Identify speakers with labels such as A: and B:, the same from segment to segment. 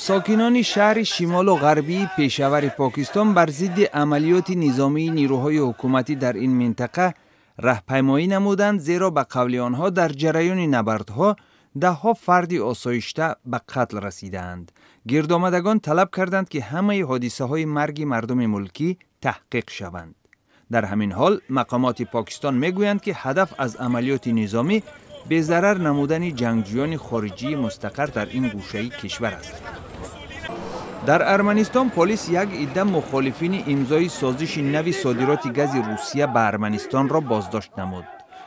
A: Сокинони шаҳри шимолу ғарбии Пешавари Покистон бар зидди амалиёти низомии нирӯҳои ҳукуматӣ дар ин минтақа раҳпаймоӣ намуданд, зеро ба қавли онҳо дар ҷараёни набардҳо даҳҳо фарди осоишта ба қатл расидаанд. Гирдомадагон талаб карданд, ки ҳамаи ҳодисаҳои марги мардуми мулкӣ таҳқиқ шаванд. Дар ҳамин ҳол мақомоти Покистон мегӯянд, ки ҳадаф аз амалиёти низомӣ безарар намудани ҷангҷӯёни хориҷии мустақар дар ин гӯшаи кишвар аст. Дар Арманистон полис як идда мухолифини имзои созиши нави содироти гази Русия ба Арманистонро боздошт намуд.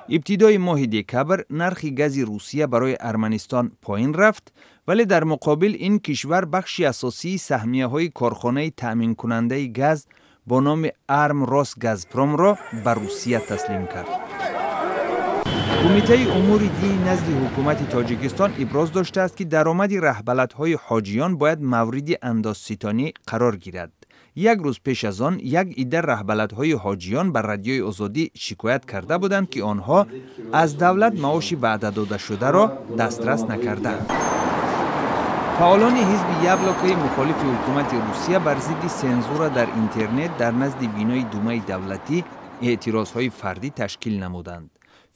A: Ибтидои моҳи декабр нархи гази Русия барои Арманистон поин рафт, вале дар муқобил ин кишвар бахши асосии саҳмияҳои корхонаи таъминкунандаи газ бо номи Армросгазпромро ба Русия таслим кард. Кумитаи умури дини назди ҳукумати Тоҷикистон иброз доштааст, ки даромади раҳбаладҳои ҳоҷиён бояд мавриди андозситонӣ қарор гирад. Як рӯз пеш аз он як идда раҳбаладҳои ҳоҷиён ба Радиои Озодӣ шикоят карда буданд, ки онҳо аз давлат маоши ваъдадодашударо дастрас накардаанд. Фаъолони ҳизби Яблокои мухолифи ҳукумати Русия бар зидди сензура дар интернет дар назди бинои Думаи давлатӣ эътирозҳои фардӣ ташкил намуданд.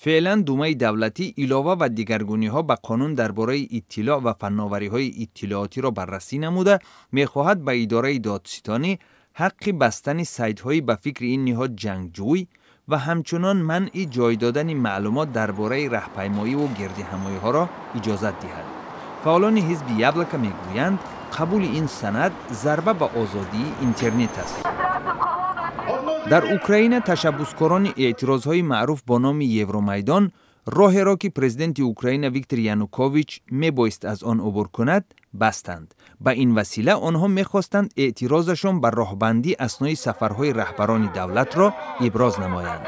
A: Феълан Думаи давлатӣ илова ва дигаргуниҳо ба қонун дар бораи иттилоъ ва фанновариҳои иттилоотиро баррасӣ намуда, мехоҳад ба идораи додситонӣ ҳаққи бастани сайтҳои ба фикри ин ниҳод ҷангҷӯй ва ҳамчунон манъи ҷой додани маълумот дар бораи раҳпаймоиву гирдиҳамоиҳоро иҷозат диҳад. Фаъолони ҳизби Яблоко мегӯянд, қабули ин санад зарба ба озодии интернет аст. Дар Украина ташаббускорони эътирозҳои маъруф бо номи Евромайдон роҳеро, ки президенти Украина Виктор Янукович мебоист аз он убур кунад, бастанд. Ба ин васила онҳо мехостанд эътирозашон ба роҳбандӣ аснои сафарҳои раҳбарони давлатро иброз намоянд.